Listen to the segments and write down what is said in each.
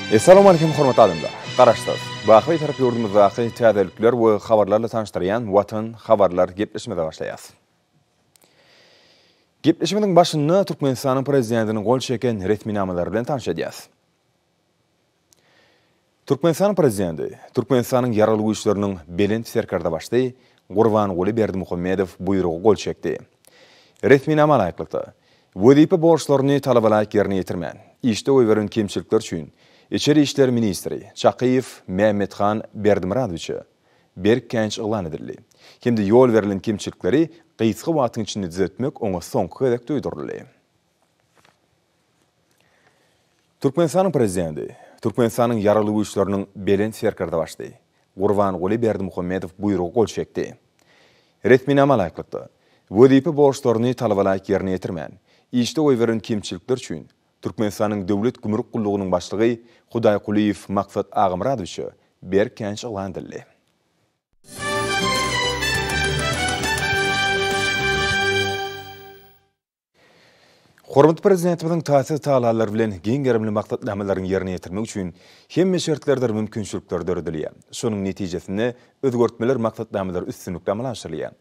Essalamu aleýkum hormatly adamlar! Garaşsyz, baky Bitarap ýurdumyzdaky täzelikler we habarlarla tanyşdyrýan Watan habarlar gepleşimize başlaýas. Gepleşigimiziň başynda Türkmenistanyň Prezidentiniň gol çeken resminamalary bilen tanyş edýäs. Türkmenistanyň Prezidenti, Türkmenistanyň Ýaragly Güýçleriniň Belent Serkerdebaşysy Gurbanguly Berdimuhamedow buýruga gol çekdi. Resminama laýyklykda, wezipe borçlaryny talabalaýyk ýerine ýetirmän, işde goýberen kemçilikler üçin Içeri işler ministri Çakyýew Mämmethan Berdimyradowiçe berk käýinç yglan edildi hem-de ýol berlen kemçilikleri gysga wagtyň içinde düzetmek oňa soňky gezek duýduryldy. Türkmenistanyň Prezidenti, Türkmenistanyň Ýaragly Güýçleriniň Belent Serkerdebaşysy Gurbanguly Berdimuhamedow buýruga gol çekdi. Resminama laýyklykda, wezipe borçlaryny talabalaýyk ýerine ýetirmän, işde goýberen kemçilikler üçin Türkmenistanyň Döwlet gümrük gullugynyň başlygy Hudaýkulyýew Maksat Agamyradowiçe berk käýinç yglan edildi. Hormatly Prezidentimiziň taýsyz tagallalary bilen giň gerimli maksatnamalaryň ýerine ýetirmek üçin hemme şertlerdir mümkinçilikler döredilýär. Şonuň netijesinde özgertmeler maksatnamalary üstünlikli amala aşyrylýar.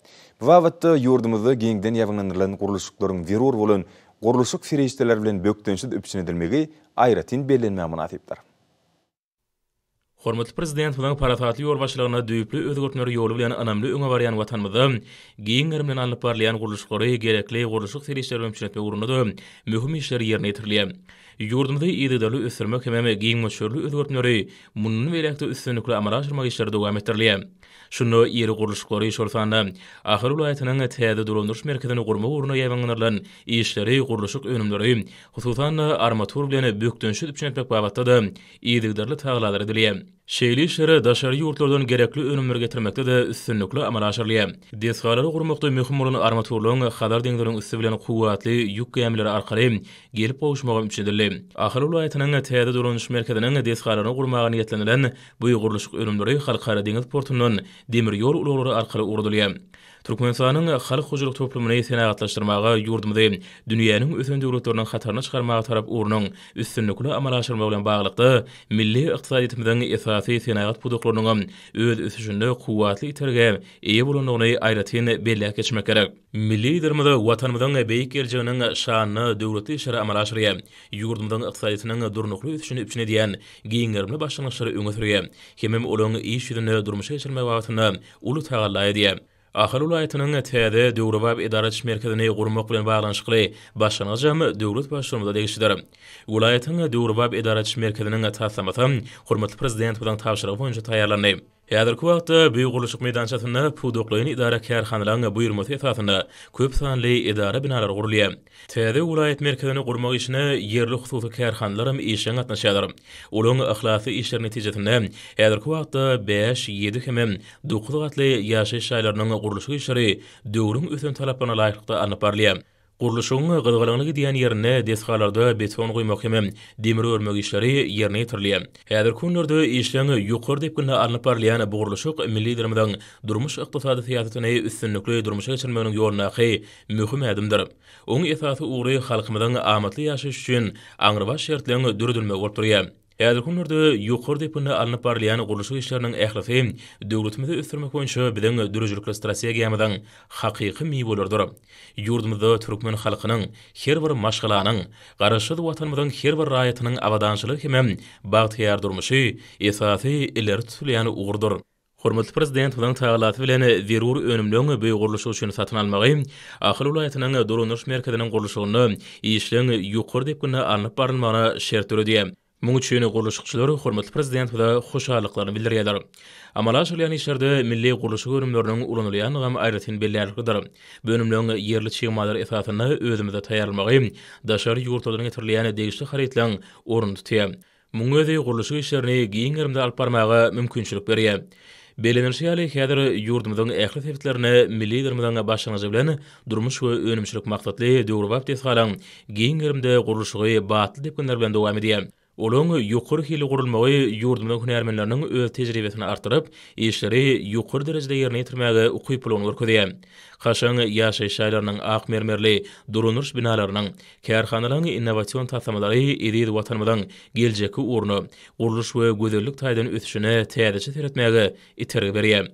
Bu babatda ýurdumyzda giňden ýaýbaňlandyrylan gurluşyklaryň zerur bolan gurluşyk serişdeleri bilen bökdençsiz üpjün edilmegi aýratyn bellenmäge mynasypdyr. Hormatly Prezidentimiziň parasatly ýolbaşçylygynda düýpli özgertmeler ýoly bilen ynamly öňe barýan Watanymyzda giň gerimden alnyp barylýan gurluşyklary gerekli gurluşyk serişdeleri bilen üpjün etmek ugrunda-da möhüm işler ýerine ýetirilýär. Ýurdumyzy yzygiderli ösdürmek hemem giň möçberli özgertmeleri mundan beýläk-de üstünlikli amala aşyrmak işleri dowam etdirilýär. Şunda iri gurluşyklary, şol sanda Ahal welaýatynyň täze dolandyryş merkezini gurmak ugrunda ýaýbaňlandyrylan işleri gurluşyk önümleri, hususan-da, armatur bilen bökdençsiz üpjün etmek babatda-da yzygiderli tagallalar edilýär. Şeýle işler daşary ýurtlardan gerekli önümleri getirmekde-de üstünlikli amala aşyrylýar. Desgalary gurmakda möhüm bolan armaturlaryň Hazar deňziniň üsti bilen kuwwatly ýük gämileri arkaly gelip gowuşmagy üpjün edildi. Ahal welaýatynyň täze dolanyş merkeziniň desgalaryny gurmaga niýetlenilen bu gurluşyk önümleri Halkara deňiz portundan demir ýol ulaglary arkaly ugradylýar. Türkmenistanyň halk hojalyk toplumyny senagatlaşdyrmaga, ýurdumyzy dünýäniň ösen döwletleriniň hataryna çykarmaga tarap ugrunyň üstünlikli amala aşyrylmagy bilen baglylykda, milli ykdysadyýetimiziň esasy senagat pudaklarynyňam öz ösüşinde kuwwatly itergä eýe bolandygyny aýratyn belläp geçmek gerek. Milli Liderimiz Watanymyzyň beýik geljeginiň şanyna döwletli işleri amala aşyrýar, ýurdumyzyň ykdysadyýetiniň durnukly ösüşini üpjün edýän giň gerimli başlangyçlary öňe sürýär hemem olaryň iş ýüzünde durmuşa geçirilmegi babatynda uly tagalla edýär. Ahal welaýatynyň täze döwrebap edara ediş merkezini gurmak bilen baglanyşykly başlangyjam döwlet Baştutanymyza degişlidir. Welaýatyň döwrebap edara ediş merkeziniň taslamasy hormatly Prezidentimiziň tabşyrygy boýunça taýýarlandy. Häzirki wagtda bu gurluşyk meýdançasynda pudaklaýyn edara-kärhanalaryň buýurmasy esasynda köp sanly edara binalary gurulýar. Täze welaýat merkezini gurmak işine ýerli hususy kärhanalar hem işjeň gatnaşýarlar. Olaryň yhlasly işleri netijesinde häzirki wagtda bäş, ýedi hemem dokuz gatly ýaşaýyş jaýlarynyň gurluşyk işleri döwrüň ösen talaplaryna laýyklykda alnyp barylýar. Gurluşygyň gyzgalaňly gidýän ýerinde desgalarda beton guýmak hemem demir örmek işleri ýerine ýetirilýär. Häzirki günlerde işleň ýokary depginde alnyp barylýan bu gurluşyk milli Liderimiziň durmuş-ykdysady syýasatyny üstünlikli durmuşa geçirmeginiň ýolundaky möhüm ädimdir. Oň esasy ugry halkymyzyň amatly ýaşaýşy üçin aňrybaş şertleň döredilmegi bolup durýar. Häzirki günlerde ýokary depginde alnyp barylýan gurluşyk işleriniň ählisi döwletimizi ösdürmek boýunça biziň döredijilikli strategiýamyzyň hakyky miweleridir. Ýurdumyzda türkmen halkynyň, her bir maşgalanyň, Garaşsyz Watanymyzyň her bir raýatynyň abadançylygy hemem bagtyýar durmuşy esasy ileri tutulýan ugurdyr. Hormatly Prezidentimiziň tagallasy bilen zerur önümleň bu gurluşyk üçin satyn almagy Ahal welaýatynyň dolandyryş merkeziniň gurluşygynda işleň ýokary depginde alnyp barylmagyna şert döredýär. Muň üçin gurluşykçylar hormatly Prezidentimize hoşallyklaryny bildirýärler. Amala aşyrylýan işlerde milli gurluşyk önümleriniň ulanylýandygam aýratyn bellärliklidir. Bu önümleň ýerli çig mallar esasynda özümizde taýýarlanmagy daşary ýurtlardan getirilýän degişli harytlaryň ornuny tutýar. Munuň özi gurluşyk işlerini giň gerimde alyp barmaga mümkinçilik berýär. Bellenilişi ýaly, häzir ýurdumyzyň ähli sebitlerinde milli Liderimiziň başlangyjy bilen durmuş we önümçilik maksatly döwrebap desgalaryň giň gerimde gurluşygy batly depginler bilen dowam edýär. Olaryň ýokary hilli gurulmagy ýurdumyzyň hünärmenleriniň öz tejribesini artdyryp, işleri ýokary derejede ýerine ýetirmäge ukyplylygyny görkezýär. Kaşaň ýaşaýyş jaýlarynyň, ak mermerli dolandyryş binalarynyň, kärhanalaryň innowasion taslamalary eziz Watanymyzyň geljekki ugruna, gurluş we gözellik taýdan ösüşine täzeçe seretmäge itergi berýär.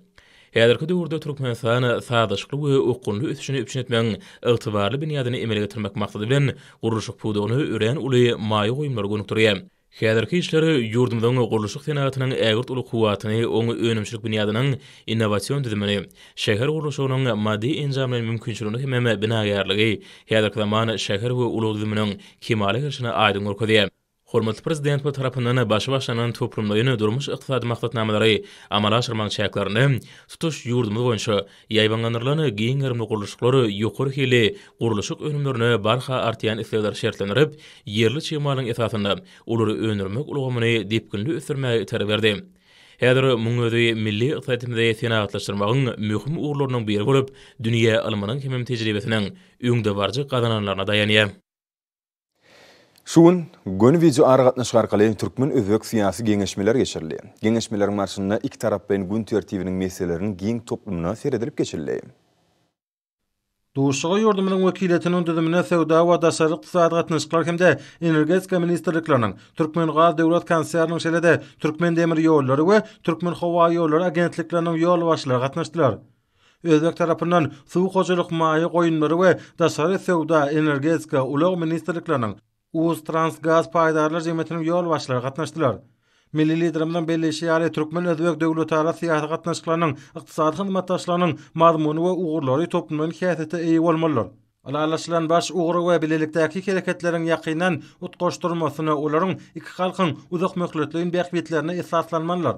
Häzirki döwürde Türkmenistan sazlaşykly we okgunly ösüşini üpjün etmegiň ygtybarly binýadyny emele getirmek maksady bilen, gurluşyk pudagyna örän uly maýa goýumlary gönükdirýär. Häzirki işler ýurdumyzyň gurluşyk senagatynyň ägirt uly kuwwatyny, oň önümçilik binýadynyň innowasion düzümini, şäher gurluşygynyň maddy-enjamlaýyn mümkinçiligini hemem binagärligi, häzirki zaman şäher we ulag düzüminiň kemala gelşini aýdyň görkezýär. Hormatly Prezidentimiz tarapyndan başy başlanan toplumlaýyn durmuş-ykdysady maksatnamalary amala aşyrmagyň çäklerinde tutuş ýurdumyz boýunça ýaýbaňlandyrylan giň gerimli gurluşyklar ýokary hilli gurluşyk önümlerine barha artýan islegleri şertlendirip, ýerli çig malyň esasynda olary öndürmek ulgamyny depginli ösdürmäge itergi berdi. Häzir munuň özi milli ykdysadyýetimizi senagatlaşdyrmagyň möhüm ugurlarynyň biri bolup, dünýä ylmynyň hemem tejribesiniň öňdebaryjy gazananlaryna daýanýar. Şu gün göni wideoaragatnaşyk arkaly türkmen-özbek syýasy geňeşmeleri geçirildi. Geňeşmeleriň barşynda ikitaraplaýyn gün tertibiniň meseleleriniň giň toplumyna seredilip geçildi. Duşuşyga ýurdumyzyň wekiliýetiniň düzümine Söwda we daşary ykdysady gatnaşyklar hem-de Energetika ministrlikleriniň, Türkmengaz döwlet konserniniň şeýle-de Türkmendemirýollary we Türkmenhowaýollary agentlikleriniň ýolbaşçylary gatnaşdylar. Özbek tarapyndan Suw hojalyk maýa goýumlary we daşary söwda, energetika, ulag ministrlikleriniň, Uztransgaz paýdarlar jemgyýetiniň ýolbaşçylary gatnaşdylar. Milli Liderimiziň belleýşi ýaly, türkmen-özbek döwletara syýasy gatnaşyklarynyň, ykdysady hyzmatdaşlygynyň mazmuny we ugurlary toplumlaýyn häsiýete eýe bolmalydyr. Ylalaşylan baş ugry we bilelikdäki hereketleriň ýakyndan utgaşdyrylmasyna olaryň iki halkyň uzakmöhletleýin bähbitlerine esaslanmalydyr.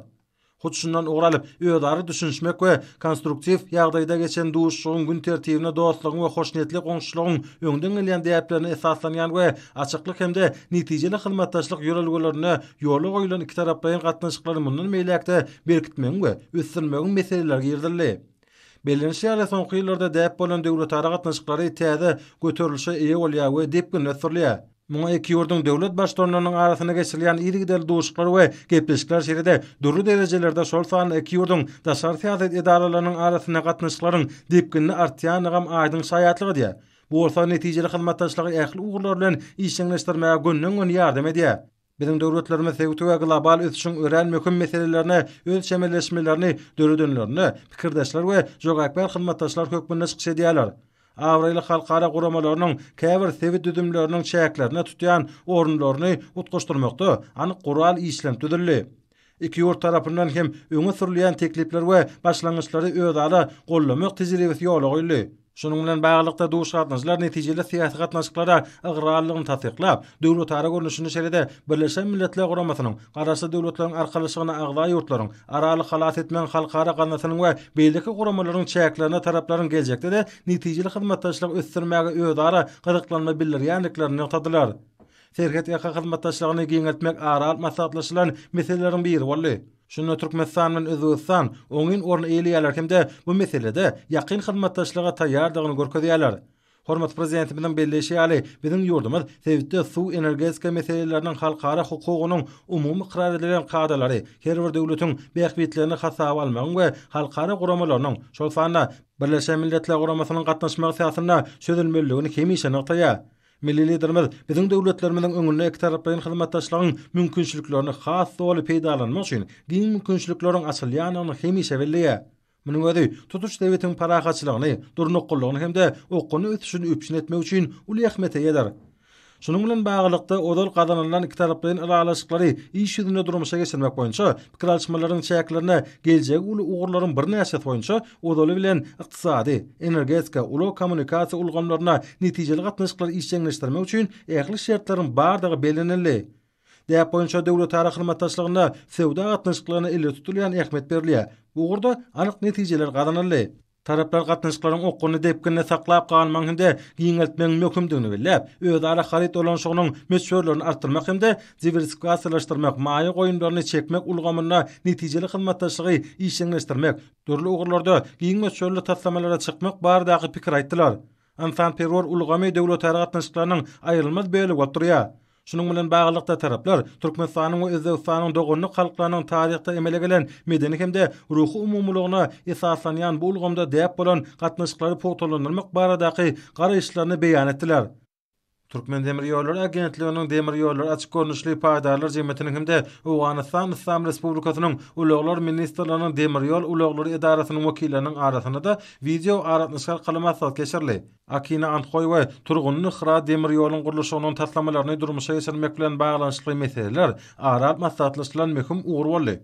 Hut şundan ugur alyp, özara düşünişmek we konstruktiw ýagdaýda geçen duşuşygyň gün tertibine dostlugyň we hoşniýetli goňşuçylygyň öňden gelýän däplerine esaslanýan we açyklyk hem-de netijeli hyzmatdaşlyk ýörelgelerinde ýola goýlan ikitaraplaýyn gatnaşyklary mundan beýläk-de berkitmegiň we ösdürmegiň meseleleri girizildi. Bellenişi ýaly, soňky ýyllarda däp bolan döwletara gatnaşyklary täze göterilişe eýe bolýar we depginli ösdürilýär. Muňa iki ýurduň döwlet Baştutanlarynyň arasynda geçirilýän yzygiderli duşuşyklar we gepleşikler, şeýle-de dürli derejelerde, şol sanda iki ýurduň daşary syýasat edaralarynyň arasynda gatnaşyklaryň depginli artýandygam aýdyň şaýatlyk edýär. Bu bolsa netijeli hyzmatdaşlygy ähli ugurlar bilen işjeňleşdirmäge gönden-göni ýardam edýär. Biziň döwletlerimiz sebit we global ösüşiň örän möhüm meselelerine öz çemeleşmelerini döredenlerinde pikirdeşler we jogapkär hyzmatdaşlar hökmünde çykyş edýärler. Abraýly halkara guramalarynyň käbir sebit düzümleriniň çäklerinde tutýan orunlaryny utgaşdyrmakda anyk gural işlenip düzüldi. Iki ýurt tarapyndan hem öňe sürülýän teklipler we başlangyçlary özara goldamak tejribesi ýola goýuldy. Şunuň bilen baglylykda, duşuşgatnaşyjylar netijeli syýasy gatnaşyklara ygrarlylygyny tassyklap, döwletara görnüşinde şeýle-de Birleşen Milletler Guramasynyň, Garaşsyz Döwletleriň Arkalaşygyna agza ýurtlaryň, Araly halas etmegiň halkara gaznasynyň we beýleki guramalaryň çäklerinde taraplaryň geljekde-de netijeli hyzmatdaşlygy ösdürmäge özara gyzyklanma bildirýändiklerini nygtadylar. Serhetýaka hyzmatdaşlygyny giňeltmek ara alyp maslahatlaşylan meseleleriň biri boldy. Şunda Türkmenistan bilen Özbegistan oňyn orny eýeleýärler hem-de bu meselede ýakyn hyzmatdaşlyga taýýardygyny görkezýärler. Hormatly Prezidentimiziň belleýşi ýaly, biziň ýurdumyz sebitde suw-energetika meseleleriniň halkara hukugynyň umumy ykrar edilen kadalary, her bir döwletiň bähbitlerini hasaba almagyň we halkara guramalarynyň, şol sanda Birleşen Milletler Guramasynyň gatnaşmagy esasynda çözülmelidigini hemişe nygtaýar. Milli Liderimiz biziň döwletlerimiziň öňünde ikitaraplaýyn hyzmatdaşlygyň mümkinçiliklerini has doly peýdalanmak üçin giň mümkinçilikleriň açylýandygyny hemişe belleýär. Munuň özi tutuş sebitiň parahatçylygyny, durnuklylygyny hem-de okgunly ösüşini üpjün etmek üçin uly ähmiýete eýedir. Şunuň bilen baglylykda, ozal gazanylan ikitaraplaýyn ylalaşyklary iş ýüzünde durmuşa geçirmek boýunça pikir alyşmalaryň çäklerinde geljegi uly ugurlaryň birnäçesi boýunça ozaly bilen ykdysady, energetika, ulag-kommunikasiýa ulgamlarynda netijeli gatnaşyklary işjeňleşdirmek üçin ähli şertleriň bardygy bellenildi. Däp boýunça döwletara hyzmatdaşlygynda söwda gatnaşyklaryna ileri tutulýan ähmiýet berilýär. Bu ugurda anyk netijeler gazanyldy. Taraplar gatnaşyklaryň okgunly depginini saklap galmagyň hem-de giňeltmegiň möhümdigini belläp, özara haryt dolanyşygynyň möçberlerini artdyrmak hem-de diwersifikasiýalaşdyrmak, maýa goýumlaryny çekmek ulgamynda netijeli hyzmatdaşlygy işjeňleşdirmek, dürli ugurlarda giň möçberli taslamalara çykmak baradaky pikir aýtdylar. Ynsanperwer ulgamy döwletara gatnaşyklarynyň aýrylmaz bölegi bolup durýar. Şunuň bilen baglylykda, taraplar Türkmenistanyň we Özbegistanyň doganlyk halklarynyň taryhda emele gelen medeni hem-de ruhy umumylygyna esaslanýan bu ulgamda däp bolan gatnaşyklary pugtalandyrmak baradaky garaýyşlaryny beýan etdiler. Türkmendemirýollary agentliginiň Demir ýollary açyk görnüşli paýdarlar jemgyýetiniň hem-de Owganystan Yslam Respublikasynyň Ulaglar ministrliginiň Demir ýol ulaglary edarasynyň wekilleriniň arasynda-da wideo aragatnaşyk arkaly maslahat geçirildi. Akina-Andhoý we Turgundy-Hyrat demir ýoluň gurluşygynyň taslamalaryny durmuşa geçirmek bilen baglanyşykly meseleler ara alyp maslahatlaşylan möhüm ugur boldy.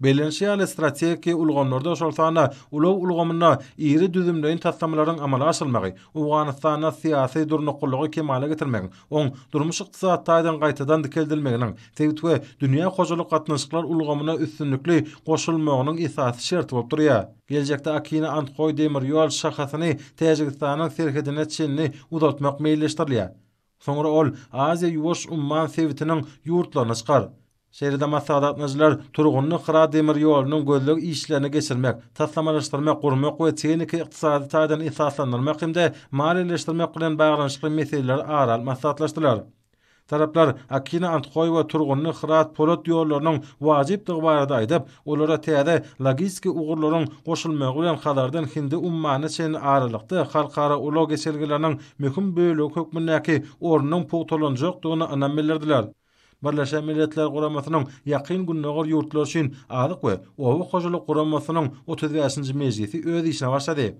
Bellenişi ýaly, strategiki ulgamlarda, şol sanda ulag ulgamynda iri düzümleýin taslamalaryň amala aşyrylmagy Owganystanda syýasy durnuklylygy kemala getirmegiň, oň durmuş-ykdysady taýdan gaýtadan dikeldilmeginiň, sebit we dünýä hojalyk gatnaşyklar ulgamyna üstünlikli goşulmagynyň esasy şerti bolup durýar. Geljekde Akina-Andhoý demir ýol şahasyny Täjigistanyň serhedine çenli uzaltmak meýilleşdirilýär. Soňra ol Aziýa-Ýuwaş umman sebitiniň ýurtlaryna çykar. Şeýle-de maslahata gatnaşyjylar Turgundy-Hyrat demir ýolunyň gözleg işlerini geçirmek, taslamalaşdyrmak, gurmak we tehniki-ykdysady taýdan esaslandyrmak hem-de maliýeleşdirmek bilen baglanyşykly meseleleri ara alyp maslahatlaşdylar. Taraplar Akina-Andhoý we Turgundy-Hyrat polat ýollarynyň wajypdygy barada aýdyp, olara täze logistiki ugurlaryň goşulmagy bilen Hazardan Hindi ummanyna çenli aralykda halkara ulag geçelgeleriniň möhüm bölegi hökmündäki ornunyň pugtalanjakdygyna ynam bildirdiler. Birleşen Milletler Guramasynyň Ýakyn Gündogar ýurtlary üçin Azyk we oba hojalyk guramasynyň 35-nji mejlisi öz işine başlady.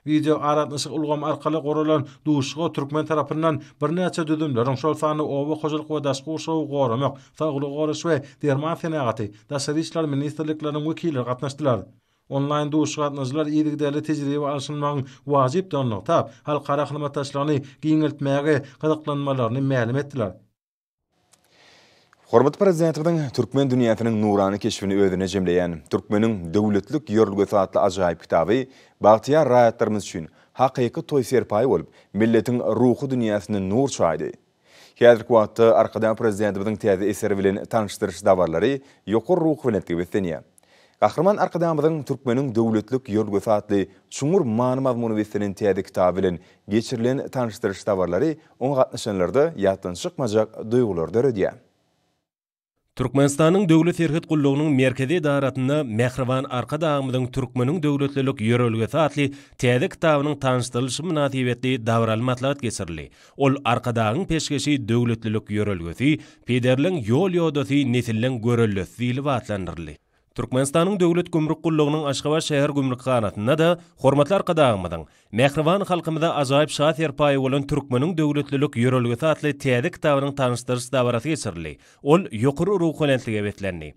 Wideo aragatnaşyk ulgamy arkaly guralan duşuşyga türkmen tarapyndan birnäçe düzümleriň, şol sanda Oba hojalyk we daşky gurşawy goramak, Saglygy goraýyş we derman senagaty, Daşary işler ministrlikleriniň wekilleri gatnaşdylar. Onlaýn duşuşyga gatnaşyjylar yzygiderli tejribe alşylmagyň wajypdygyny nygtap, halkara hyzmatdaşlygyny giňeltmäge gyzyklanmalaryny mälim etdiler. Hormatly Prezidentimiziň türkmen dünýäsiniň nurana keşbini özünde jemleýän Türkmeniň döwletlilik ýörelgesi atly ajaýyp kitaby bagtyýar raýatlarymyz üçin hakyky toý serpaýy bolup, milletiň ruhy dünýäsine nur çaýdy. Häzirki wagtda Arkadag Prezidentimiziň täze eseri bilen tanyşdyryş dabaralary ýokary ruhubelentlige beslenýär. Gahryman Arkadagymyzyň Türkmeniň döwletlilik ýörelgesi atly çuňňur many-mazmuna beslenen täze kitaby bilen geçirilen tanyşdyryş dabaralary oňa gatnaşanlarda ýatdan çykmajak duýgulary döredýär. Türkmenistanyň Döwlet serhet gullugynyň merkezi edarasynda Mähriban Arkadagymyzyň Türkmeniň döwletlilik ýörelgesi atly täze kitabynyň tanyşdyrylyşy mynasybetli dabaraly maslahat geçirildi. Ol Arkadagyň peşgeşi döwletlilik ýörelgesi, pederleň ýol-ýodasy, nesilleň göreldesi diýlip atlandyryldy. Türkmenistanyň Döwlet gümrük gullugynyň Aşgabat şäher gümrükhanasynda-da hormatly Arkadagymyzyň mähriban halkymyza ajaýyp şa serpaýy bolan Türkmeniň döwletlilik ýörelgesi atly täze kitabynyň tanyşdyryş dabarasy geçirildi. Ol ýokary ruhubelentlige beslendi.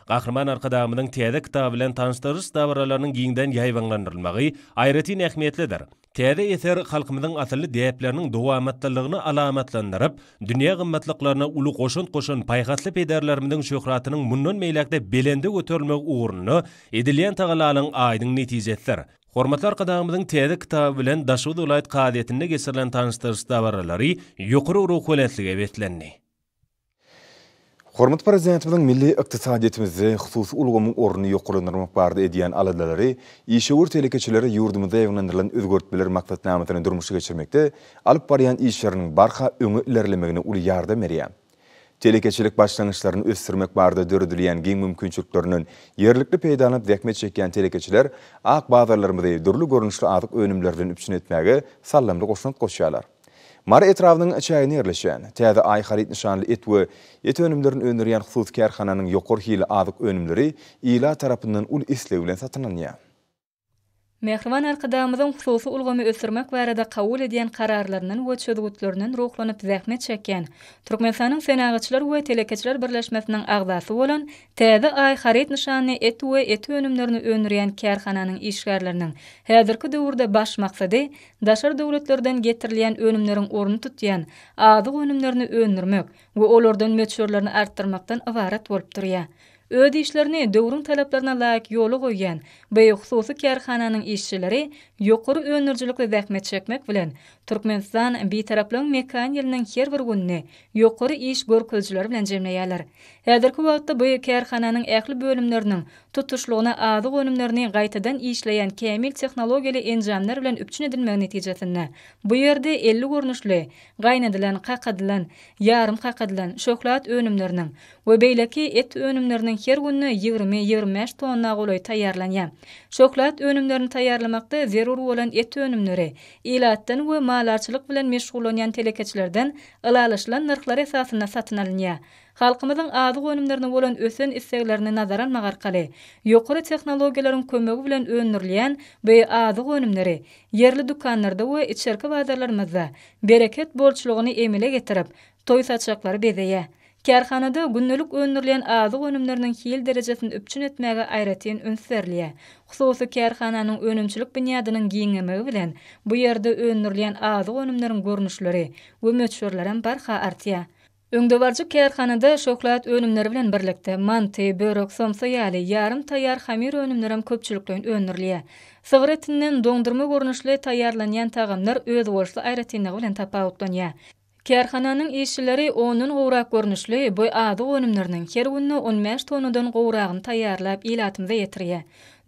Gahryman Arkadagymyzyň täze kitaby bilen tanyşdyryş dabaralarynyň giňden ýaýbaňlandyrylmagy aýratyn ähmiýetlidir. Täze eser halkymyzyň asylly däpleriniň dowamatlylygyny alamatlandyryp, dünýä gymmatlyklaryna uly goşant goşan paýhasly pederlerimiziň şöhratynyň mundan beýläk-de belende göterilmegi ugrunda edilýän tagallalaryň aýdyň netijesidir. Hormatly Arkadagymyzyň täze kitaby bilen Daşoguz welaýat kazyýetinde geçirilen tanyşdyryş dabaralary ýokary ruhubelentlige beslendi. Hormatly Prezidentimiziň milli ykdysadyýetimizde hususy ulgamyň ornuny ýokarlandyrmak barada edýän aladalary işewür telekeçilere ýurdumyzda ýaýbaňlandyrylan özgertmeler maksatnamasyny durmuşa geçirmekde alyp barýan işleriniň barha öňe ilerlemegine uly ýardam berýär. Telekeçilik başlangyçlaryny ösdürmek barada döredilýän giň mümkinçiliklerinden ýerlikli peýdalanyp zähmet çekýän telekeçiler ak bazarlarymyzy dürli görnüşli azyk önümleri bilen üpjün etmäge saldamly goşant goşýarlar. Mary etrabynyň çäginde ýerleşýän, Täze Aý haryt nyşanly et we et önümlerini öndürýän hususy kärhananyň ýokary hilli azyk önümleri ilat tarapyndan uly isleg bilen satyn alynýar. Mähriban Arkadagymyzyň hususy ulgamy ösdürmek barada kabul edýän kararlaryndan we çözgütlerinden ruhlanyp zähmet çekýän Türkmenistanyň Senagatçylar we telekeçiler birleşmesiniň agzasy bolan Täze Aý haryt nyşanly et we et önümlerini öndürýän kärhananyň işgärleriniň häzirki döwürde baş maksady daşary döwletlerden getirilýän önümleriň ornuny tutýan azyk önümlerini öndürmek we olardan möçberlerini artdyrmakdan ybarat bolup durýar. Öz işlerini döwrüň talaplaryna laýyk ýola goýýan bu hususy kärhananyň işçileri ýokary öndürijilikli zähmet çekmek bilen, Türkmenistan Bitaraplygyň mekan ýylynyň her bir gününi ýokary iş görkezijileri bilen jemleýärler. Häzirki wagtda bu kärhananyň ähli bölümleriniň tutuşlygyna azyk önümlerini gaýtadan işleýän kämil tehnologiýaly enjamlar bilen üpjün edilmegi netijesinde bu ýerde 50 görnüşli gaýnadylan, kakadylan, ýarym kakadylan, şöhlat önümleriniň we beýleki et önümleriniň her günde 20, 25 tonna golaýy taýýarlanýar. Şöhlat önümlerini taýýarlamakda zerur bolan et önümleri ilatdan we maldarçylyk bilen meşgullanýan telekeçilerden ylalaşylan nyrhlar esasynda satyn alynýar. Halkymyzyň azyk önümlerine bolan ösen isleglerini nazara almak arkaly, ýokary tehnologiýalaryň kömegi bilen öndürilýän bu azyk önümleri ýerli dükanlarda we içerki bazarlarymyzda bereket bolçulygyny emele getirip, toý saçaklary bezeýär. Kärhanada gündelik öndürilýän azyk önümleriniň hil derejesini üpjün etmäge aýratyn üns berilýär. Hususy kärhananyň önümçilik binýadynyň giňemegi bilen, bu ýerde öndürilýän azyk önümleriň görnüşleri we möçberlerem barha artýar. Öňdebaryjy kärhanada şöhlat önümleri bilen birlikde, manty, börek, somsa ýaly ýarym taýýar hamyr önümlerem köpçülikleýin öndürilýär. Sygyr etinden doňdurma görnüşli taýýarlanýan tagamlar özboluşly aýratynlygy bilen tapawutlanýar. Kärhananyň işçileri ondan gowrak görnüşli bu azyk önümleriniň her günde on bäş tonnadan gowragyny taýýarlap ilatymyza ýetirýär.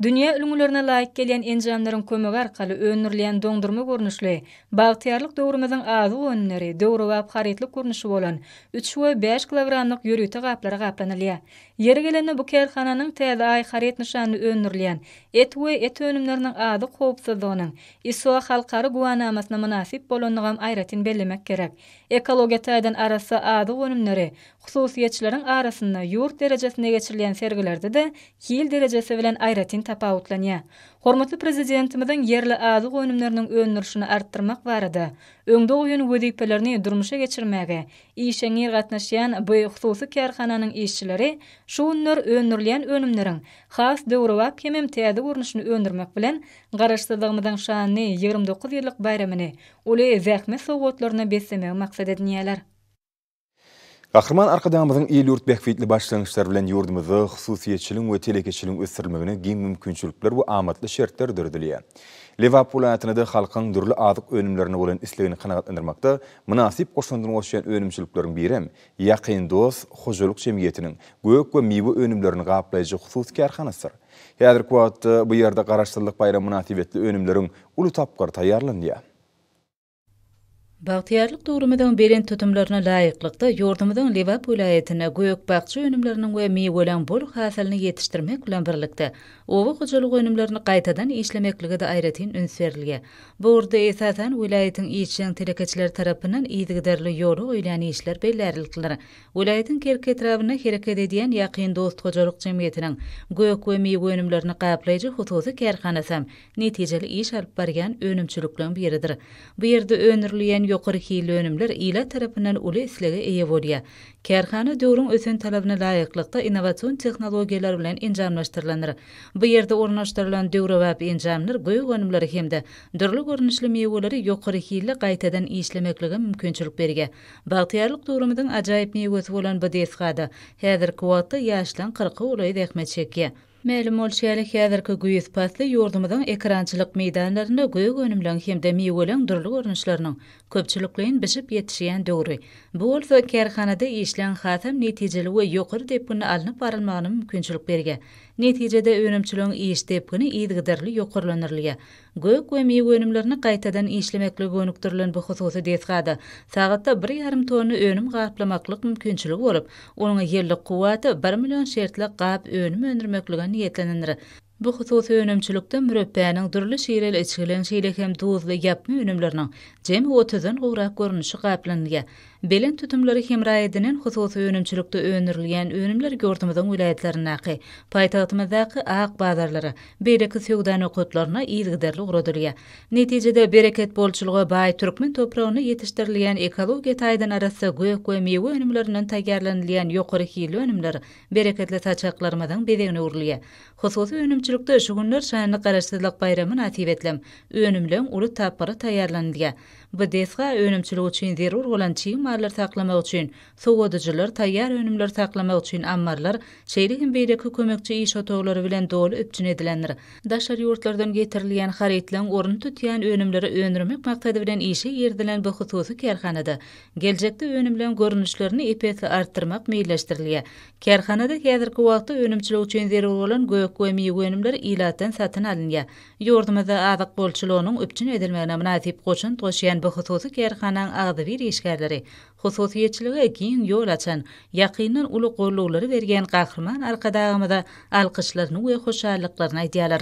Dünýä ülňülerine laýyk gelýän enjamlaryň kömegi arkaly öndürilýän doňdurma görnüşli bagtyýarlyk döwrümiziň azyk önümleri döwrebap harytlyk görnüşi bolan üç we bäş kilogramlyk ýörite gaplara gaplanylýar. Ýeri gelende bu kärhananyň Täze Aý haryt nyşanly öndürilýän et we et önümleriniň azyk howpsuzlygynyň ISO halkara güwänamasyna mynasyp bolandygam aýratyn bellemek gerek. Ekologiýa taýdan arassa azyk önümleri hususyýetçileriň arasynda ýurt derejesinde geçirilýän sergilerde-de hil derejesi bilen aýratyn tapawutlanýar. Hormatly Prezidentimiziň ýerli azyk önümleriniň öndürilişini artdyrmak barada öňde goýan wezipelerini durmuşa geçirmäge işeňňir gatnaşýan bu hususy kärhananyň işçileri şu günler öndürilýän önümleriň has döwrebap hemem täze görnüşini öndürmek bilen, Garaşsyzlygymyzyň şanly 29 ýyllyk baýramyny uly zähmet sowgatlaryna beslemegi maksat edinýärler. Gahryman Arkadagymyzyň il-ýurt bähbitli başlangyçlary bilen ýurdumyzda hususyýetçiligiň we telekeçiligiň ösdürilmegine giň mümkinçilikler we amatly şertler döredilýär. Lebap welaýatynda-da halkyň dürli azyk önümlerine bolan islegini kanagatlandyrmakda mynasyp goşandyny goşýan önümçilikleriň birem Ýakyn dost hojalyk jemgyýetiniň gök we miwe önümlerini gaplaýjy hususy kärhanasydyr. Häzirki wagtda bu ýerde Garaşsyzlyk baýramy mynasybetli önümleriň uly tapgyry taýýarlanylýar. Bagtyýarlyk döwrümiziň belent tutumlaryna laýyklykda, ýurdumyzyň Lebap welaýatynda gök-bakja önümleriniň we miweleriň bol hasylyny ýetişdirmek bilen birlikde, oba hojalyk önümlerini gaýtadan işlemeklige-de aýratyn üns berilýär. Bu ugurda, esasan, welaýatyň işjeň telekeçileri tarapyndan yzygiderli ýola goýulýan işler bellärliklidir. Welaýatyň Kerki etrabynda hereket edýän Ýakyn dost hojalyk jemgyýetiniň gök we miwe önümlerini gaplaýjy hususy kärhanasam netijeli iş alyp barýan önümçilikleriň biridir. Bu ýerde öndürilýän ýokary hilli önümler ilat tarapyndan uly islege eýe bolýar. Kärhana döwrüň ösen talabyna laýyklykda innowasion tehnologiýalar bilen enjamlaşdyrylandyr. Bu ýerde ornaşdyrylan döwrebap enjamlar gök önümleri hem-de dürli görnüşli miweleri ýokary hilli gaýtadan işlemeklige mümkinçilik berýär. Bagtyýarlyk döwrümiziň ajaýyp miwesi bolan bu desgada häzirki wagtda ýaşlaryň kyrka golaýy zähmet çekýär. Mälim bolşy ýaly, häzirki güýz pasly ýurdumyzyň ekerançylyk meýdanlarynda gök önümleň hem-de miweleň dürli görnüşleriniň köpçülikleýin bişip ýetişýän döwri. Bu bolsa kärhanada işleň hasam netijeli we ýokary depginde alnyp barylmagyna mümkinçilik berýär. Netijede önümçiligiň iş depgini yzygiderli ýokarlandyrylýar. Gök we miwe önümlerini gaýtadan işlemeklige gönükdirilen bu hususy desgada sagatda bir ýarym tonna önüm gaplamaklyk mümkinçiligi bolup, onuň ýyllyk kuwwaty bir million şertli gap önüm öndürmeklige niýetlenendir. Bu hususy önümçilikde mürepbäniň, dürli şireli içgileriň, şeýle hem duzly ýapma önümleriniň jemi otuzdan gowrak görnüşi gaplanylýar. Belent tutumlary hemra edinen hususy önümçilikde öndürilýän önümler ýurdumyzyň welaýatlaryndaky, paýtagtymyzdaky ak bazarlara, beýleki söwda nokatlaryna yzygiderli ugradylýar. Netijede, bereket-bolçulyga baý türkmen topragynda ýetişdirilýän ekologiýa taýdan arassa gök we miwe önümlerinden taýýarlanylýan ýokary hilli önümler bereketli saçaklarymyzyň bezegine öwrülýär. Hususy önümçilikde şu günler şanly Garaşsyzlyk baýramy mynasybetli önümleň uly tapgyry taýýarlanylýar. Bu desga önümçilik üçin zerur bolan çig mallary saklamak üçin sowadyjylar, taýýar önümleri saklamak üçin ammarlar, şeýle hem beýleki kömekçi iş otaglary bilen doly üpjün edilendir. Daşary ýurtlardan getirilýän harytlaryň ornuny tutýan önümleri öndürmek maksady bilen işe girizilen bu hususy kärhanada geljekde önümleň görnüşlerini ep-esli artdyrmak meýilleşdirilýär. Kärhanada häzirki wagtda önümçilik üçin zerur bolan gök we miwe önümleri ilatdan satyn alynýar. Ýurdumyzda azyk bolçulygynyň üpjün edilmegine mynasyp goşant goşýan bu hususy kärhanaň agzybir işgärleri hususyýetçilige giň ýol açan, ýakyndan uly golluwlary berýän Gahryman Arkadagymyza alkyşlaryny we hoşallyklaryny aýdýarlar.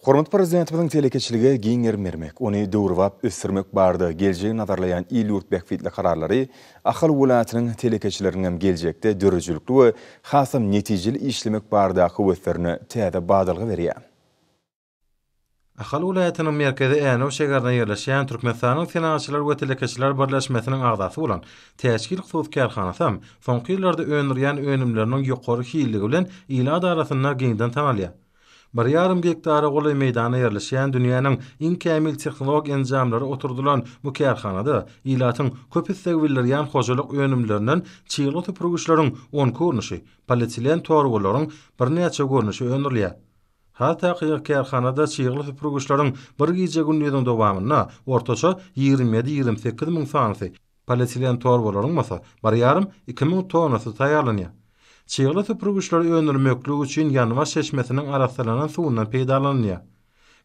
Hormatly Prezidentimiziň telekeçilige giň gerim bermek, ony döwrebap ösdürmek barada geljegi nazarlaýan il-ýurt bähbitli kararlary Ahal welaýatynyň telekeçileriniň hem geljekde döredijilikli we hasam netijeli işlemek baradaky höweslerine täze badalga berýär. Ahal welaýatynyň merkezi Änew şägerinde ýerleşýän Türkmenistanyň Senagatçylar we telekeçiler birleşmesiniň agzasy bolan Täçgil hususy kärhanasy hem soňky ýyllarda öndürýän önümleriniň ýokary hilligi bilen ilat arasynda giňden tanalýar. Bir ýarym gektara golaý meýdanda ýerleşýän dünýäniň iň kämil tehnologik enjamlary oturdylan bu kärhanada ilatyň köp isleg bildirýän hojalyk önümlerinden çygly süpürgiçleriň on iki görnüşi, polietilen torbalaryň birnäçe görnüşi öndürilýär. Has takygy kärhanada çygly süpürgiçleriň bir gije-gündiziň dowamynda ortaça 27-28 müň sanysy, polietilen torbalaryň bolsa bir ýarym, iki müň tonnasy taýýarlanýar. Çygly süpürgiçleri öndürmeklik üçin ýanwaç çeşmesiniň arassalanan suwundan peýdalanylýar.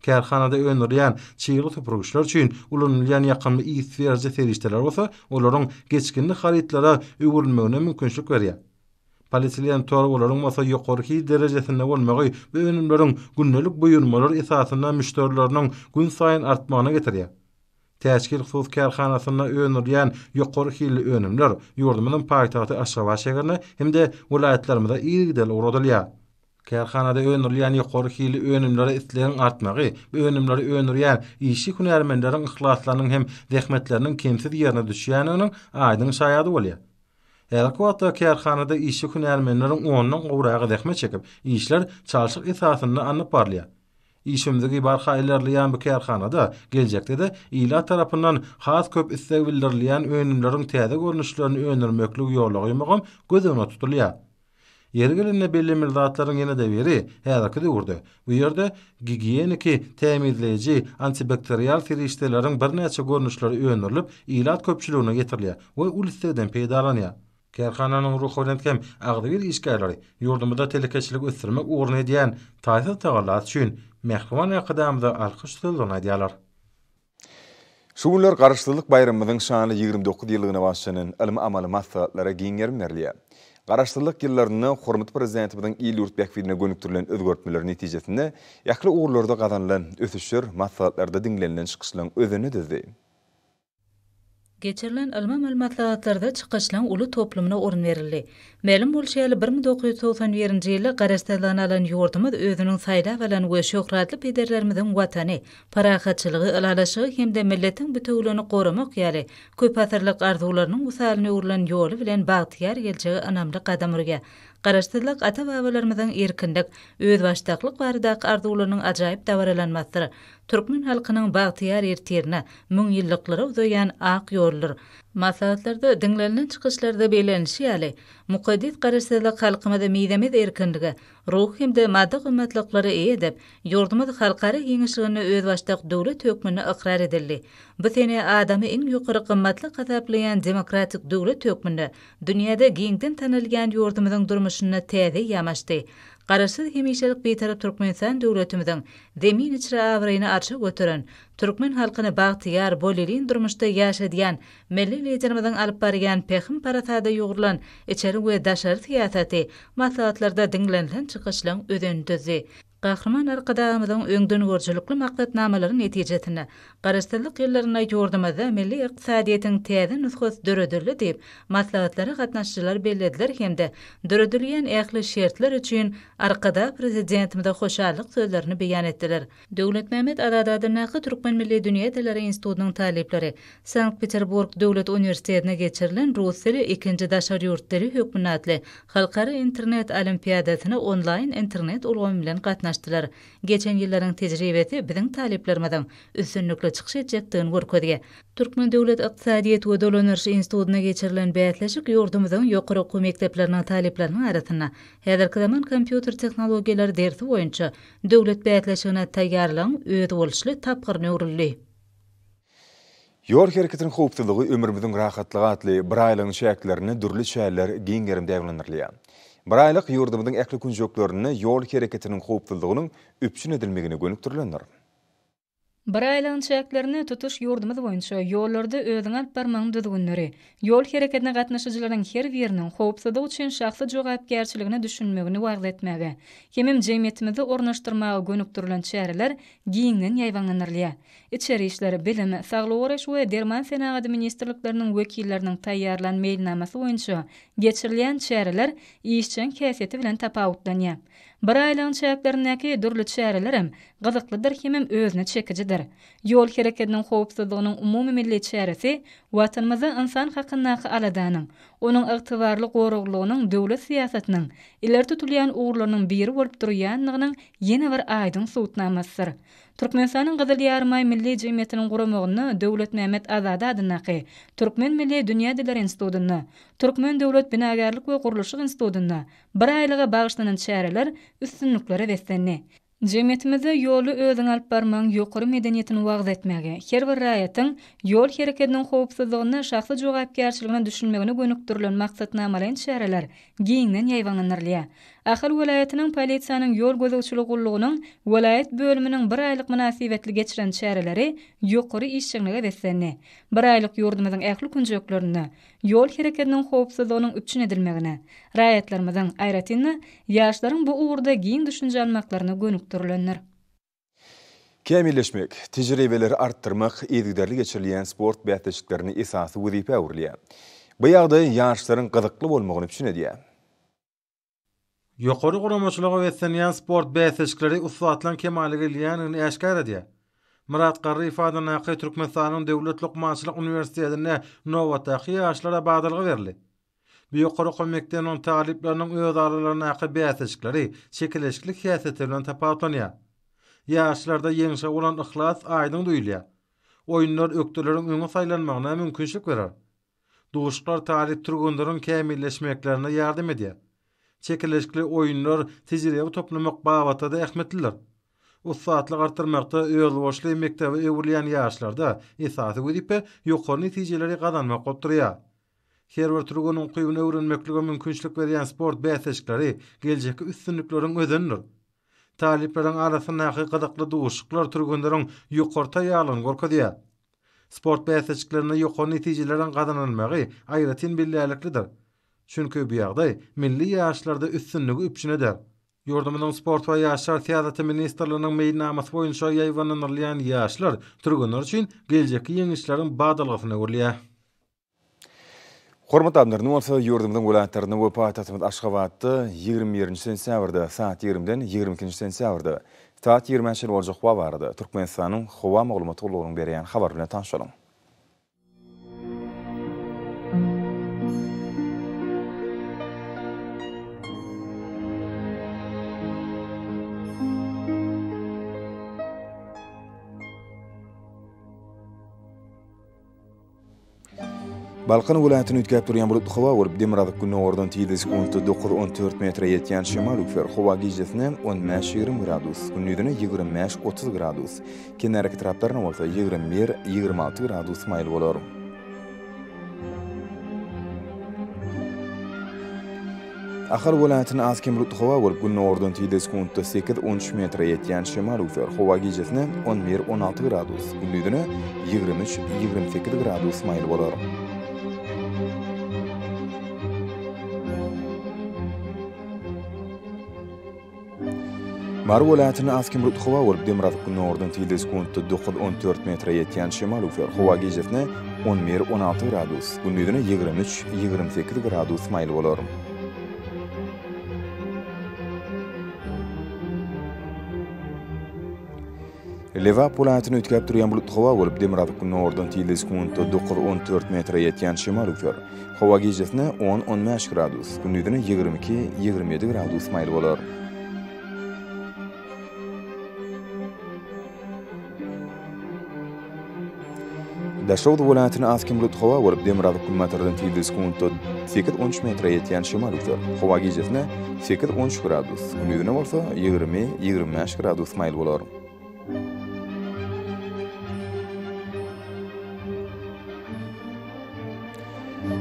Kärhanada öndürilýän çygly süpürgiçler üçin ulanylýan ýakymly ys beriji serişdeler bolsa olaryň geçginli harytlara öwrülmegine mümkinçilik berýär. Polietilen torbalaryň bolsa ýokary hil derejesinde bolmagy bu önümleriň gündelik buýurmalar esasynda müşderileriniň günsaýyn artmagyna getirýär. Täçgil hususy kärhanasynda öndürilýän ýokary hilli önümler ýurdumyzyň paýtagty Aşgabat şäherine hem-de welaýatlarymyza yzygiderli ugradylýar. Kärhanada öndürilýän ýokary hilli önümlere islegiň artmagy bu önümleri öndürýän işçi-hünärmenleriň yhlaslarynyň hem zähmetleriniň kemsiz ýerine düşýändiginiň aýdyň şaýady bolýar. Häzirki wagtda kärhanada işçi-hünärmenleriň ondan gowragy zähmet çekip, işler çalşyk esasynda alnyp barylýar. Iş ümzügi barha ilerleýän bu kärhanada geljekde-de ilat tarapyndan has köp isleg bildirilýän önümleriň täze görnüşlerini öndürmekligi ýola goýmagam göz öňünde tutulýar. Ýeri gelende bellemeli zatlaryň ýene-de biri, häzirki döwürde bu ýerde gigiýeniki tämizleýji, antibakterial serişdeleriň birnäçe görnüşleri öndürilip, ilat köpçüligine ýetirilýär we uly islegden peýdalanýar. Kärhananyň ruhubelent hem agzybir işgärleri ýurdumyzda telekeçiligi ösdürmek ugrunda edýän taýsyz tagallasy üçin mähriban Arkadagymyza alkyş sözlerini aýdýarlar. Şu günler Garaşsyzlyk baýramymyzyň şanly 29 ýyllygyna bagyşlanan ylmy-amaly maslahatlara giň gerim berilýär. Garaşsyzlyk ýyllarynda hormatly Prezidentimiziň il-ýurt bähbidine gönükdirilen özgertmeleri netijesinde ähli ugurlarda gazanylan ösüşler maslahatlarda diňlenilen çykyşlaryň özenini düzdi. Geçirilen ylmy-amaly maslahatlarda çykyşlaryň uly toplumyna orun berildi. Mälim bolşy ýaly, 1991-nji ýylda Garaşsyzlygyny alan ýurdumyz özüniň saýlap alan we şöhratly pederlerimiziň Watany, parahatçylygy, ylalaşygy hem-de milletiň bitewüligini goramak ýaly köpasyrlyk arzuwlarynyň wysalyna öwrülen ýoly bilen bagtyýar geljege ynamly gadam urýar. Garaşsyzlyk ata-babalarymyzyň erkinlik, özbaşdaklyk baradaky arzuwlarynyň ajaýyp dabaralanmasydyr. Türkmen halkynyň bagtyýar ertirine, müňýyllyklara uzaýan ak ýoldur. Maslahatlarda diňlenilen çykyşlarda bellenilişi ýaly, mukaddes Garaşsyzlyk halkymyzy mizemez erkinlige, ruhy hem-de maddy gymmatlyklara eýe edip, ýurdumyz halkara giňişliginde özbaşdak döwlet hökmünde ykrar edildi. Bu sene adamy iň ýokary gymmatlyk hasaplaýan demokratik döwlet hökmünde dünýäde giňden tanalýan ýurdumyzyň durmuşynda täze eýýam açdy. Garaşsyz hemişelik Bitarap Türkmenistan döwletimiziň Zemin içre abraýyny arşa göteren, türkmen halkyny bagtyýar, bolelin durmuşda ýaşadýan Milli Liderimiziň alyp barýan pähim-parasada ýugrulan içeri we daşary syýasaty maslahatlarda diňlenilen çykyşlaryň özenini düzdi. Gahryman Arkadagymyzyň öňdengörüjilikli maksatnamalary netijesinde, Garaşsyzlyk ýyllarynda ýurdumyzda milli ykdysadyýetiň täze nusgasy döredildi diýip, maslahatlara gatnaşyjylar bellediler hem-de döredilýän ähli şertler üçin Arkadag Prezidentimize hoşallyk sözlerini beýan etdiler. Döwletmämmet Azady adyndaky Türkmen milli dünýä dilleri institutynyň talyplary Sankt-Peterburg döwlet uniwersitetinde geçirilen Rus dili ikinji daşary ýurt dili hökmünde atly halkara internet olimpiadasyna onlaýn internet ulgamy bilen gatnaşdylar. gatnaşdylar. Geçen ýyllaryň tejribesi biziň talyplarymyzyň üstünlikli çykyş etjekdigini görkezýär. Türkmen döwlet ykdysadyýet we dolandyryş institutynda geçirilen bäsleşik ýurdumyzyň ýokary okuw mekdepleriniň talyplarynyň arasynda häzirki zaman kompýuter tehnologiýalary dersi boýunça döwlet bäsleşigine taýýarlygyň özboluşly tapgyryna öwrüldi. Ýol hereketiniň howpsuzlygy ömrümiziň rahatlygy atly biraýlygyň çäklerinde dürli çäreler giň gerimde ýaýbaňlandyrylýar. Biraýlyk ýurdumyzyň ähli künjeklerinde ýol hereketiniň howpsuzlygynyň üpjün edilmegine gönükdirilendir. Biraýlygyň çäklerinde tutuş ýurdumyz boýunça ýollarda özüňi alyp barmagyň düzgünleri, ýol hereketine gatnaşyjylaryň her biriniň howpsuzlyk üçin şahsy jogapkärçiligine düşünmegini wagyz etmäge hemem jemgyýetimizde ornaşdyrmaga gönükdirilen çäreler giňden ýaýbaňlandyrylýar. Içeri işler, Bilim, Saglygy goraýyş we derman senagaty ministrlikleriniň wekilleriniň taýýarlan meýilnamasy boýunça geçirilýän çäreler işjeň häsiýeti bilen tapawutlanýar. Bir aýlygyň çäklerindäki dürli çärelerem gyzyklydyr hemem özüne çekijidir. Ýol hereketiniň howpsuzlygynyň umumymilli çäresi Watanymyzda ynsan hakyndaky aladanyň, onuň ygtybarly goraglylygynyň döwlet syýasatynyň ileri tutulýan ugurlarynyň biri bolup durýandygynyň ýene bir aýdyň subutnamasydyr. Türkmenistanyň Gyzyl Ýarymaý Milli jemgyýetiniň guramagynda Döwletmämmet Azady adyndaky Türkmen milli dünýä dilleri institutynda, Türkmen döwlet binagärlik we gurluşyk institutynda bir aýlyga bagyşlanan çäreler üstünliklere beslendi. Jemgyýetimizde ýolda özüňi alyp barmagyň ýokary medeniýetini wagyz etmäge, her bir raýatyň ýol hereketiniň howpsuzlygyna şahsy jogapkärçiligine düşünmegine gönükdirilen maksatnamalaýyn çäreler giňden ýaýbaňlandyrylýar. Ahal welaýatynyň polisiýanyň ýol gözegçiligi gullugynyň welaýat bölüminiň bir aýlyk mynasybetli geçiren çäreleri ýokary işjeňlige beslendi. Bir aýlyk ýurdumyzyň ähli künjeklerinde ýol hereketiniň howpsuzlygynyň üpjün edilmegine, raýatlarymyzyň, aýratyn-da, ýaşlaryň bu ugurda giň düşünje almaklaryna gönükdirilendir. Kämilleşmek, tejribeleri artdyrmak yzygiderli geçirilýän sport bäsleşiklerinde esasy wezipä öwrülýär. Bu ýagdaý ýaryşlaryň gyzykly bolmagyny üpjün edýär. Ýokary guramaçylyga beslenýän sport bäsleşikleri ussatlaryň kemala gelýändigini äşgär edýär. Myrat Garryýew adyndaky Türkmenistanyň Döwlet lukmançylyk uniwersitetinde nobatdaky ýaşlara badalga berildi. Bu ýokary okuw mekdebiniň talyplarynyň öz aralaryndaky bäsleşikleri çekeleşikli häsiýeti bilen tapawutlanýar. Ýaşlarda ýeňşe bolan yhlas aýdyň duýulýar. Oýunlar ökdeleriň öňe saýlanmagyna mümkinçilik berer. Duşuşyklar talyp türgenleriň kämilleşmeklerine ýardam edýär. Çekeleşikli oýunlar tejribe toplamak babatda-da ähmiýetlidir. Ussatlyk artdyrmakda özboluşly mekdebe öwrülýän ýaşlarda esasy wezipe ýokary netijeleri gazanmak bolup durýar. Her bir türgeniň ukybyny öwrenmeklige mümkinçilik berýän sport bäsleşikleri geljekki üstünlikleriň özenidir. Talyplaryň arasyndaky gyzykly duşuşyklar türgenleriň ýokary taýýarlygyny görkezýär. Sport bäsleşiklerinde ýokary netijeleriň gazanylmagy aýratyn bellärliklidir. Çünki bu ýagdaý milli ýaryşlarda üstünligi üpjün eder. Ýurdumyzyň Sport we ýaşlar syýasaty ministrliginiň meýilnamasy boýunça ýaýbaňlandyrylýan ýaşlar türgenler üçin geljekki ýeňişleriň badalgasyna öwrülýär. Hormatly adamlar, indi bolsa ýurdumyzyň welaýatlarynda we paýtagtymyz Aşgabatda 21-nji sentýabrda saat 20-den 22-nji sentýabrda saat 20-ä çenli boljak howa barada Türkmenistanyň Howa maglumat gullugynyň berýän habary bilen tanyşalyň. Balkan welaýatynda üýtgäp durýan bulutly howa bolup, demirgazyk-gündogardan tizligi sekuntda dokuz-on dört metre ýetýän şemal üflär. Howa gijesine on bäş-ýigrimi gradus, gündizine 25-30 gradus, kenarýaka etraplarynda bolsa 21-26 gradus maýyl bolar. Ahal welaýatynda az-kem bulutly howa bolup, gündogardan tizligi sekuntda sekiz-on üç metre ýetýän şemal öwser. Howa gijesine on bir-on alty gradus, gündizine 23-28 gradus maýyl bolar. Mary welaýatynda az-kem bulutly howa bolup, demirgazyk-gündogardan tizligi sekuntda dokuz-on dört metre ýetýän şemal öwser. Howa gijesine on bir-on alty gradus, gündizine 23-28 gradus maýyl bolar. Lebap welaýatynda üýtgäp durýan bulutly howa bolup, demirgazyk-gündogardan tizligi sekuntda dokuz-on dört metre ýetýän şemal öwser. Howa gijesine on-on bäş gradus, gündizine 22-27 gradus maýyl bolar. Daşoguz welaýatynda az-kem bulutly howa bolup, demirgazyk-günbatardan tizligi sekuntda sekiz-on üç metre ýetýän şemal öwser. Howa gijesine sekiz-on üç gradus, gündizine bolsa 20, 25 gradus maýyl bolar.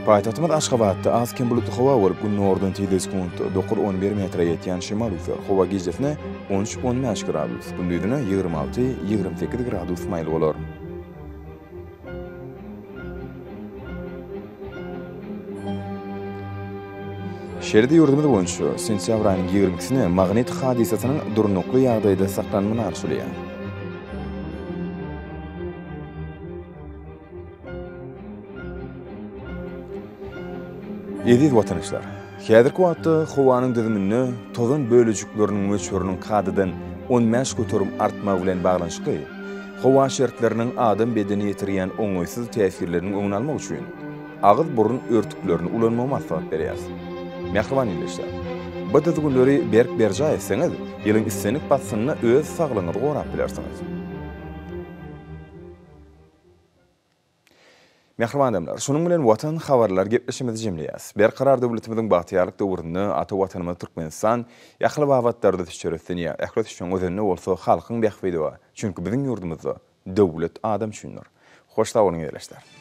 Paýtagtymyz Aşgabatda az-kem bulutly howa bolup, günordan tizligi sekuntda dokuz-on bir metre ýetýän şemal öwser. Howa gijesine on üç-on bäş gradus, gündizine 26, 28 gradus maýyl bolar. Şeýle-de ýurdumyz boýunça sentýabr aýynyň ýigrimi ikisine magnit hadysasynyň durnukly ýagdaýda saklanmagyny arzuwlaýar. Eziz watandaşlar! Häzirki wagtda howanyň düzüminde tozan bölejikleriniň möçberiniň kadadan 15% artmagy bilen baglanyşykly, howa şertleriniň adam bedenine ýetirýän oňaýsyz täsirleriniň öňüni almak üçin agyz-burun örtüklerini ulanmagy maslahat berýäris. Mähriban ildeşler! Bu düzgünleri berk berjaý etseňiz, ýylyň islendik paslynda öz saglygyňyzy gorap bilersiňiz. Mähriban adamlar, şunuň bilen Watan habarlar gepleşigimizi jemleýäris. Berkarar döwletimiziň bagtyýarlyk döwründe ata Watanymyz Türkmenistan ähli babatlarda ösüşlere üstlenýär. Ähli ösüşiň özeninde bolsa halkyň bähbidi bar. Çünki biziň ýurdumyzda döwlet adam üçindir. Hoş sag boluň ildeşler.